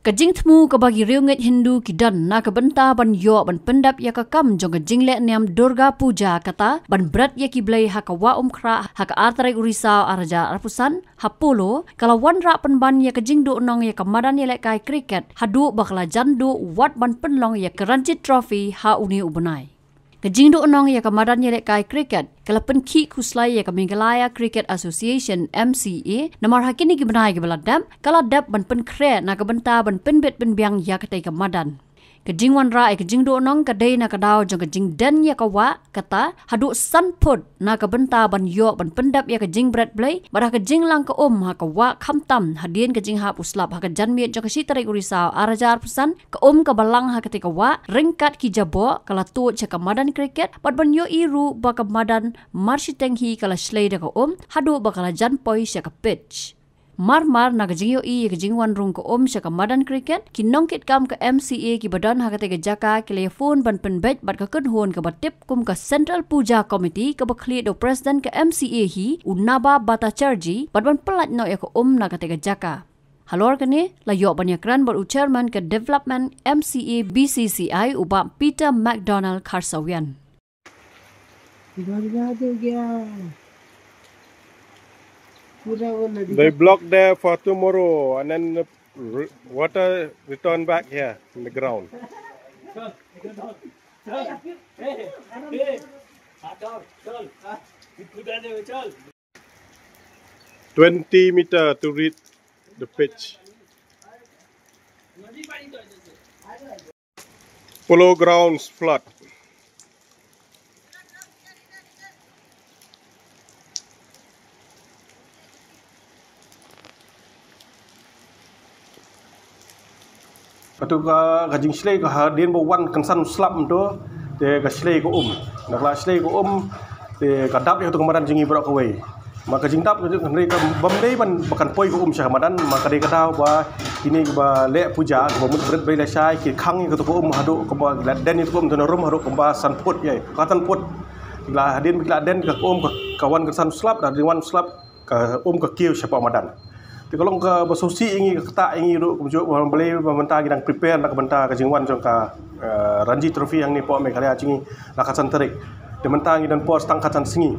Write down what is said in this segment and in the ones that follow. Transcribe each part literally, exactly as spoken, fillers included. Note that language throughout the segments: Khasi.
Ka jingthmu kaba ki riewngeit Hindu ki don na ka bynta ban ïoh ban pyndep ïa ka kam jong ka jingleh niam Durga Puja kata ban bret ïa ki blei ha ka Wah Umkhrah ha ka ar tarik u Risaw ar hajar arphew san ha Polo, ka la wanrah pynban ïa ka jingduhnong ïa ka madan ïalehkai cricket haduh ba ka la jan duh wat ban pynlong ïa ka Ranji Trophy ha une u bnai. Ka jingduhnong ïa ka madan ïalehkai cricket ka la pynkhih khuslai ïa ka Meghalaya Cricket Association, M C A, namar ha kine ki bnai kiba la dep ka la dep ban pynkhreh na ka bynta ban pynbit pynbiang ïa katei ka madan. Ka jingwanrah ïa ka jingduhnong ka dei na ka daw jong ka jingden ïa ka wah kata haduh san phut na ka bynta ban ïoh ban pyndep ïa ka jingbret blei bad ha ka jinglang ka um ha ka wah, khamtam hadien ka jinghap u slap ha ka janmiet jong ka shi tarik u Risaw ar hajar arphew san, ka um kaba lang ha katei ka wah ryngkat ki jaboh ka la tuid sha ka madan cricket bad ban ïohi ruh ba ka madan mar shiteng hi ka la shlei da ka um haduh ba ka la jan poi sha ka pitch. Mar mar na ka jingïohi ïa ka jingwan rung ka um sha ka madan cricket, ki nongkitkam ka M C A kiba don ha katei ka jaka ki la ïa phone ban pynbeit bad ka kynhun kaba tip kum ka Central Puja Committee kaba khlieh da u President ka M C A hi u Naba Bhattacharjee bad ban pyllait noh ïa ka um na katei ka jaka. Halor kane la ïoh ban ïakren bad u Chairman ka Development M C A B C C I u Bah Peter McDonald Kharsawian. They block there for tomorrow and then the r- water return back here in the ground. Twenty meter to reach the pitch. Polo grounds flood. Katu ka, ka jingshlei ka hadien ba wan kynsan slap mynta, te ka shlei ka um. Nda ka la shlei ka um, te ka dap ïa katu ka madan jong ngi baroh kawei. Ma ka jingdap ka jong ka hynrei ka bym dei ban ba kan poi ka um sha ka madan, ma ka dei ka daw ba kine kiba leh puja, kiba mut bret blei lashai, ki khang ïa katu ka um haduh kumba la den ïa katu ka um, te na rum haduh kumba san phut ïa, ka san phut. Ki la hadien ba ki la den ka um ka, ka wan kynsan slap, da hadien wan slap ka um ka kiew shapoh madan. Te ka long kaba sngewsih ïa ngi, ka ktah ïa ngi ruh kumjuh ba balei ba mynta ngi dang prepare na ka bynta ka jingwan jong ka, eh, Ranji Trophy hangne hapoh Meghalaya jong ngi la khatsan tarik. Te mynta ngi don por tang khatsan sngi.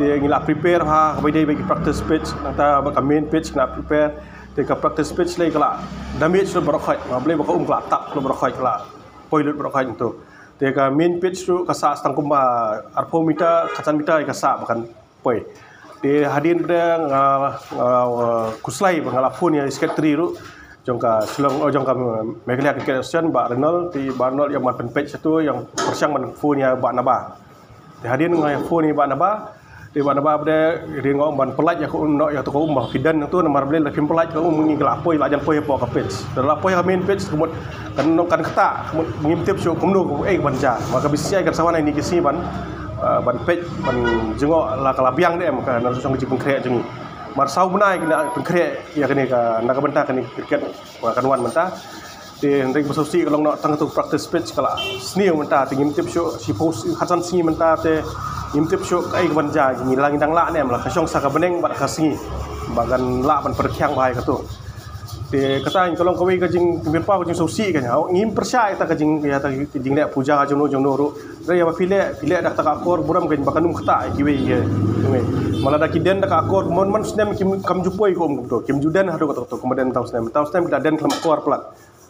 Te ngi la prepare ha kaba dei ba ki practice pitch, nangta ba ka main pitch ngi la prepare. Te ka practice pitch lei ka la damage lut baroh khoit, ma balei ba ka um ka la tap lut baroh khoit, ka la poi lut baroh khoit to. Te ka main pitch ruh ka sah tang kumba arphew meter, khatsan meter ka sah ba kan poi. Te hadien ba nga, nga, nga khuslai ba nga la phone ïa i secretary ruh jong ka Shillong, oh, jong ka Meghalaya Cricket Association, Bah Reynold, te Bah Reynold ïa ban pynpeit shatu, ïa pyrshang ban phone ïa Bah Naba. Te hadien nga phone ïa Bah Naba, te Bah Naba ba dei ring ong ban pyllait ïa ka um noh, ïa tu ka um ba phi den tu, namar balei lada phim pyllait ka um ngi ka la poi, la jan poi hapoh ka pitch. Lada la poi ha main pitch ka mut kan nong kan ktah, ka mut ngim tip shuh kumno kaei ka ban jia. Ma ka B C C I kan sa wan ha kine ki sngi ban, eh, ban peit, ban jngoh la ka la biang ne em ka na shong ka jingpynkhreh jong ngi. Mar saw bnai ki la pynkhreh ïa kane ka, na ka bynta kane cricket ba kan wan mynta. Te hynrei ba sngewsih ka long noh tang katu practice pitch ka la sniew mynta, te ngim tip shuh, shiphew s- khatsan sngi mynta te ngim tip shuh kaei ka ban jia, ngi la ngi dang lah ne em, la ka shong sa ka bneng bad ka sngi ba kan lah ban pyrkhiang bha ïa katu. Te kata ka long kawei ka jingpynpaw, ka jingsngewsih ka, ngim pyrshah ïa kata ka jing, ïa kata ka jingleh puja jong no jong no ruh. Hynrei haba phi leh, phi leh da kata ka akor burom kan ba kan ym ktah ïa kiwei ïa kiwei. Ma lada ki den da ka akor, mon mon snem kim, kam ju poi ka um kumto, kim ju den haduh kato kato, kumba den mynta u snem, mynta u snem ki la den khlem akor palat.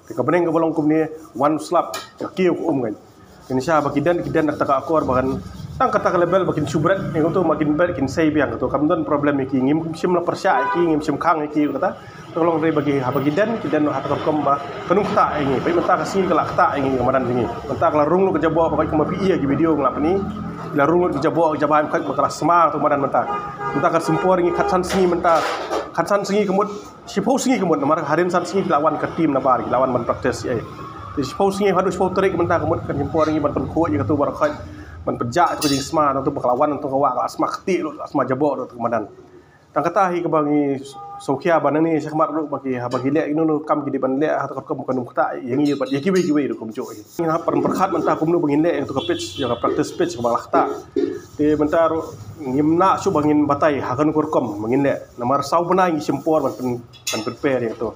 Te ka bneng kaba long kumne, wan slap ka kiew ka um kan. Te ngi sha ba ki den, ki den da kata ka akor ba kan, tang kata ka level ba kin shu bret, ïa kato ma kin bret kin sei biang kato, kam don problem ïa ki, ngim shym la pyrshah ïa ki, ngim shym khang ïa ki kata. Te ka long hynrei ba ki, haba ki den, ki den ha kata ka rukom ba kan ym ktah ïa ngi. Peit mynta ka sngi ka la ktah ïa ngi ka madan jong ngi. Mynta ka la rung lut ka jaboh ba kumba phi ïohi ïa ki video nga la pyni. Ki la rung lut ka jaboh, ka jaboh em, ka la sma tu madan mynta. Mynta ka symphor ïa ngi khatsan sngi mynta. Khatsan sngi ka mut, shiphew sngi ka mut, namar hadien san sngi ki la wan ka team Naba, ki la wan ban practice ïa. Te shiphew sngi haduh shiphew tarik mynta ka mut kan symphor ïa ngi ban pynkhuid ïa katu baroh khoit, ban pynjah ïa katu ka jingsma, nangtu ba ka la wan nangtu ka wah ka la sma ktieh lut, ka la sma jaboh lut ka madan. Tang kata hi kaba ngi sngewkhia ba nangne shakhmat ruh ba ki, haba ki leh ïa kino kino kam ki dei ban leh ha kata ka rukom kan ym ktah ïa ngi bad ïa kiwei kiwei ruh kumjuh hi. Ngin hap ban pyrkhat mynta kumno ba ngin leh ïa katu ka pitch, ïa ka practice pitch kaba la ktah. Te mynta ruh ngim lah shuh ba ngin batai ha kano ka rukom ba ngin leh. Namar saw bnai ngi shim por ban pyn, ban prepare ïa katu.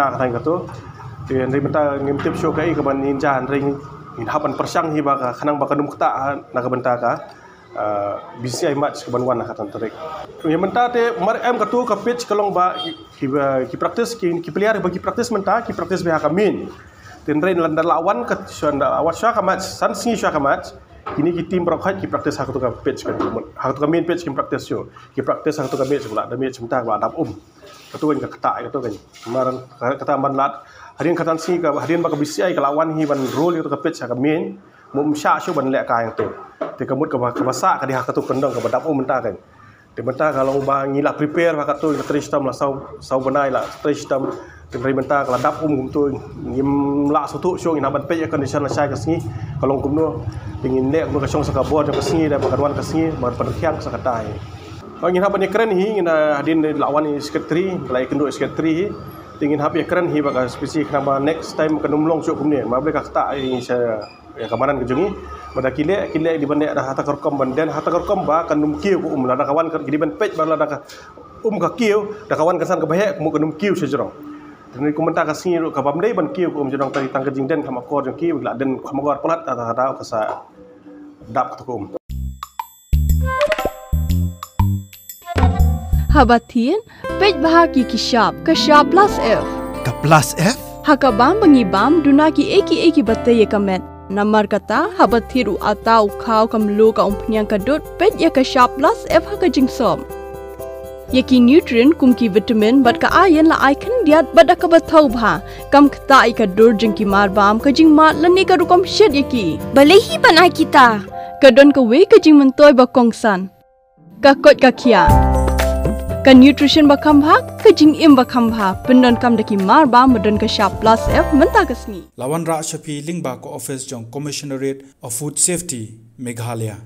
khana ka thaiñ kato. Te hynrei mynta ngim tip shuh kaei kaban ïa jia, hynrei ngin hap ban pyrshang hi ba ka khnang ba kan ym ktah na ka bynta ka, ah, B C I match kaban wan ha ka khatar tarik. Ïa mynta te mar em kato ka pitch ka long ba ki, ki, ki practice, ki, ki player ba ki practice mynta ki practice beit ha ka main. Te hynrei lada la wan ka, shuwa, lada la wan shuwa ka match, san sngi shuwa ka match, kine ki team baroh khoit ki practice ha kato ka pitch ka, ha kato ka main pitch ki practice shuh. Ki practice ha kato ka match, ba la da match mynta ba la dap um. Kato kan ka ktah, kato kan. Mar kata ban lad, hadien kata sngi ka, hadien ba ka B C I ka la wan hi ban rule ïa kato ka pitch ha ka main, mut ym shah shuh ban leh ka ïa kato. Te ka mut kaba, kaba sah ka dei ha kato ka kyndong kaba dap um mynta kan. Te mynta ka long ba ngi la prepare ba kato, ngi la trei shitom la saw, saw bnai la trei shitom. Te hynrei mynta ka la dap um kumto, ngim lah sngewthuh shuh, ngin hap ban peit ïa condition lashai ka sngi ka long kumno. Te ngin leh kumno ka shong sa ka bor jong ka sngi, da ba kan wan ka sngi ba kan pynkhiang sa kata hi. Ba ngin hap ban ïakren hi, ngin, ah, hadien la wan i secretary, la ïakynduh i secretary hi. Te ngin hap ïakren hi ba ka spesi khnang ba next time kan ym long shuh kumne. Mar balei ka ktah hi sha ïa ka madan ka jong ngi. Ba da ki leh, ki leh dei ban leh da ha kata ka rukom ban den ha kata ka rukom ba kan ym kiew ka um, lada ka wan ka, ki dei ban peit ba lada ka um ka kiew, da ka wan ka san kaba heh, ka mut kan ym kiew sha jrong. Te hynrei kum mynta ka sngi ruh ka bym dei ban kiew ka um jrong, tang ka jingden kham akor jong ki, ba ki la den kham akor palat da, da, da ka sa dap kato ka um. Haba thied, peit bha ki, ki shap, ka shap plus F. Ka plus F? Ha ka bam ba ngi bam, duna kiei kiei kiba tei ïa ka met. Namar kata, haba thied u atta, u khaw, ka mluh, ka umphniang, ka dud, peit ïa ka shap plus F ha ka jingsop. Ïa ki nutrient kum ki vitamin bad ka iron la ai khyndiat bad da kaba thaw bha. Kam ktah ïa ka dur jong ki mar bam, ka jingmad lane ka rukom shet ïa ki. Balei hi ban ai kita? Ka don kawei ka jingmyntoi ba kongsan. Ka koit ka khiah. Ka nutrition ba kham bha, ka jingim ba kham bha, pyndonkam da ki mar bam ba don ka shap plus F mynta ka sngi. La wanrah sha phi lyngba ka office jong Commissionerate of Food Safety, Meghalaya.